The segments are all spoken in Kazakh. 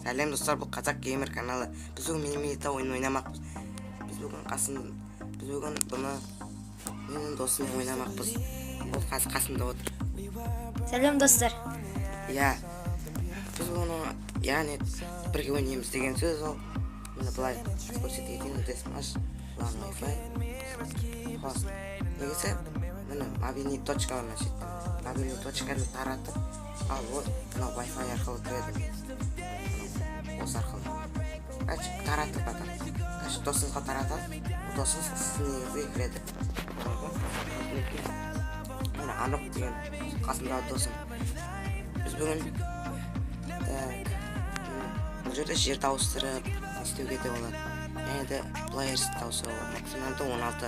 Сәлем, достар, бұл Қазақ Геймер каналы. Біз бүгін Минимита ойын ойнамақпыз. Біз бүгін қасым, біз бүгін бұны менің досыммен ойнамақпыз. Ол қазір қасымда отыр. Сәлем, достар. Иә. Біз бұны, яғни бірге ойнаймыз деген сөз ол. Міне, былай көрсете кетейін, Deathmatch, LAN, Wi-Fi, host. Негізі, міне, мобильный точкалармен шеттім. Мобильный точканы таратып, ал ол мынау Wi-Fi арқылы кіреді. Мынау осы арқылы. Короче, таратып адам. Короче, досыңызға таратады, ол досыңыз сіздің негізге кіреді. Міне, Анық деген қасымдағы досым. Біз бүгін, так, бұл жерде жерді ауыстырып не істеуге де болады. Және де players тауысуға болады. Максималды 16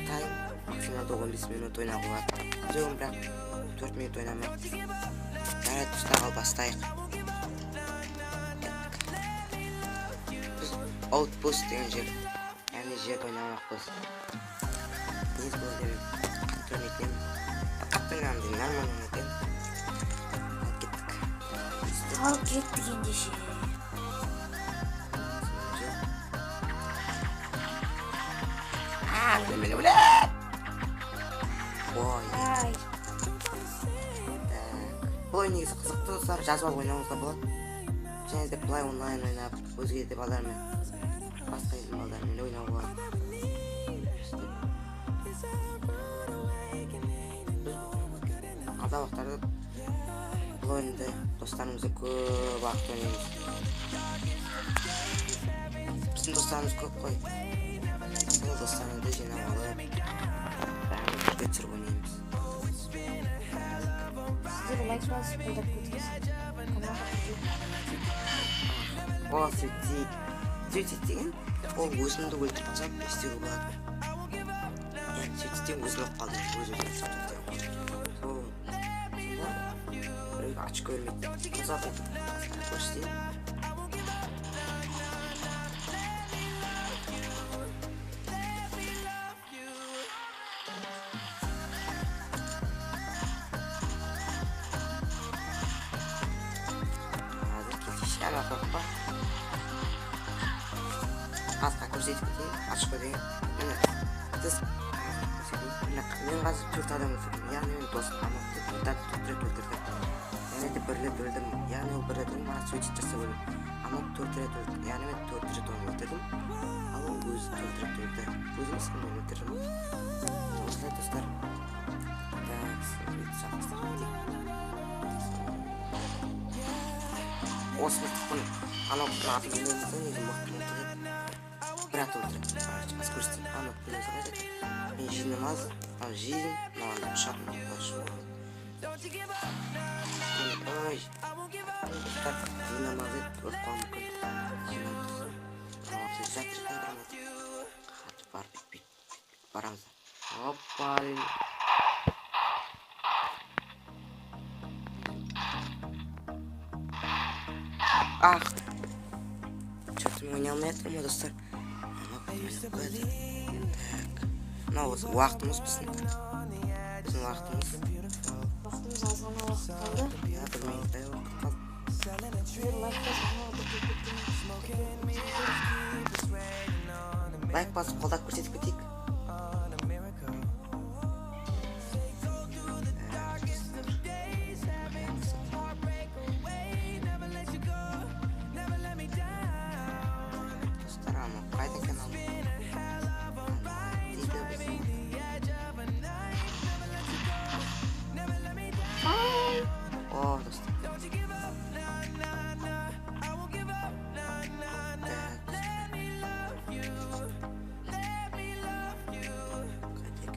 тайм, максималды 15 минут ойнауға болады. Біз бүгін бірақ 4 минут ойнамақпыз. Жарайды, достар, ал бастайық. Так. Біз Outpost деген жер, яғни жерді ойнамақпыз. Негізі бұл жерде мен қатты ойнайтын едім. Қатты ойнамадым деймін, нормально ойнайтын едім. Ал кеттік. Ал кеттік ендеше. Жер. А, өлем, өлем! Ой, Ай, так. Бұл ойын негізі қызықты, достар, жазып алып ойнауыңызға болады. Және де былай онлайн ойнап, өзге де балдармен, басқа елдің балдарымен ойнауға болады. Сөйтіп. Біз алдағы уақыттарда бұл ойынды достарымызбен көп уақыт ойнаймыз. Біздің достарымыз көп қой. Сол достарымызды жинап алып, бәріміз бірге түсіріп ойнаймыз. Сіздер лайк басып қолдап кетіңіз. Каналға тіркеліп. О, суицид. Суицид деген ол өзіңді өлтіріп тастап не істеуге болады. Яғни суицидтен өзің өліп қалдың, өз өзіңді суицид деген. Сол сонда біреуге очко бермейді. Мысалы, көрсетейін. Қазір кетейінші, ана, қорықпа. Қазір көрсетіп кетейін, очко деген. Міне, сіз қазір көрсетейін. Міне, мен қазір төрт адам өлтірдім. Яғни мен досым Аноқты төрт рет өлтірдім. Және де бір рет өлдім. Яғни ол бір рет өлдім, маған суицид жасап өлдім. Анок төрт рет өлді. Яғни мен төрт рет оны өлтірдім. Ал ол өзі төрт рет өлді. Өзім емес, мен өлтірдім. Осылай, достар. Так, жалғастыра кетейік. Осы мылтықпен Аноктың атын білмейміз да, негізі мықты мылтық еді. Бір ат өлтіреді. Короче, қазір көрсетейін. Аноктың өзі қайда екен? Мен жизнім аз, мынау жизнь, мынау анда ұшатын мылтық болады. Ой, достар, жизнім аз еді, өліп қалуым мүмкін. Жизнім аз. Мынау жатыр екен бір мылтық. Қатып барып бүйтіп, бүйтіп, бүйтіп барамыз. Опа! Ах! Что-то мен ойнай алмай жатырмын ғой, достар. Анау ойнап қояды. Так. Мынау осы уақытымыз біздің. Біздің уақытымыз. Уақытымыз аз ғана уақыт қалды. Иә, бір минуттай уақыт қалды. Сіздер лайк басып каналға тіркеліп кетсеңіз. Лайк басып қолдап көрсетіп кетейік. Так, достар. Достар, анау қайда екен, анау? Анау дейді біздің. Ай, О, достар. Так, достар.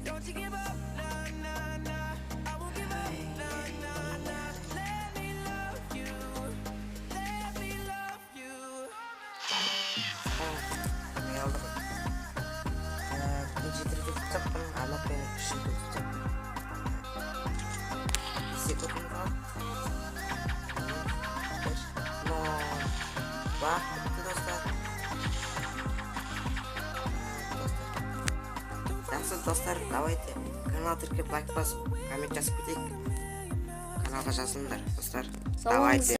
Қайда екен? Ай, О, не алды ғой. Так, мен жеті рет өлтіріп тастаппын, анау мені үш рет өлтіріп тастапты. Секундымыз қалды. Бір, ноль. Уақыт бітті, достар. Достар. Жақсы, достар, давайте канал тіркеп, лайк басып, коммент жазып кетейік. Каналға жазылыңдар, достар. Сау Давайте. болыңыз.